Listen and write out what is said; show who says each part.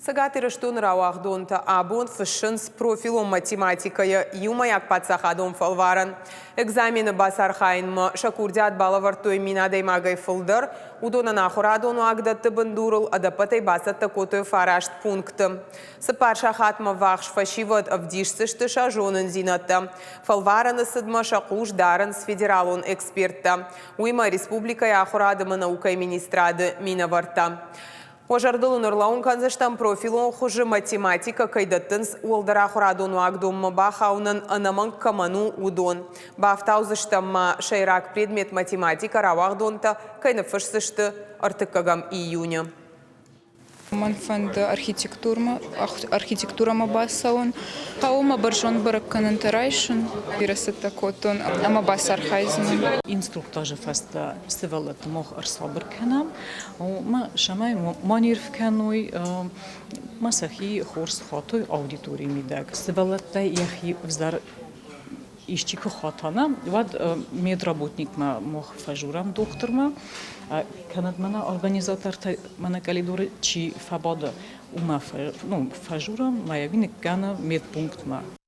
Speaker 1: Цӕгат Ирыстоны рауагъдонтӕ абон фыссынц профилон математикӕйы иумӕйаг паддзахадон фӕлварӕн. Экзамены бацархайынмӕ сӕ курдиат балӕвӕрдтой 1000 адӕймагӕй фылдӕр. Уыдонӕн ахуырадон уагдӕтты бындурыл ӕдӕппӕтӕй бацӕттӕ кодтой фараст пункты. 4 сахатмӕ ввахс фӕсивӕд ӕвдисдзысты сӕ зонындзинӕдтӕ. Фӕлварӕны цыдмӕ сӕ хъус дарынц федералон эксперттӕ. Уыимӕ республикӕйы ахуырад ӕмӕ наукӕйы министрады минӕвӕрттӕ. Уӕ зӕрдыл уын ӕрлӕууын кӕндзыстӕм, профилон хуызы математикӕ кӕй дӕттынц, уӕлдӕр ахуырадон уагдонмӕ бахауынӕн ӕнӕмӕнг кӕмӕн у, уыдон. Бафтаудзыстӕм ма, сӕйраг предмет математикӕ рауагъдонтӕ кӕй ныффысдзысты ӕртыккӕгӕм июны.
Speaker 2: Мӕн фӕнды архитектурӕмӕ бацӕуын. Хъӕуы мӕ бӕрзонд бӕрӕггӕнӕнтӕ райсын. Бирӕ цӕттӕ кодтон ӕмӕ бацархайдзынӕн.
Speaker 3: Инструктажы фӕстӕ сывӕллӕтты мах ӕрсабыр кӕнӕм, ма цӕмӕй ма нерв кӕной, ма сӕхи хорз хатой аудиторийы мидӕг. Сывӕллӕттӕ йӕхи ӕвзӕр исчи куы хата, нӕ, уӕд медработникмӕ мах фӕжурӕм дохтырмӕ, кӕнӕд мӕнӕ организатортӕ мӕнӕ къӕлидоры чи фӕбады, уымӕ ну, фӕжурӕм, ма йӕ ныккӕны медпунктмӕ.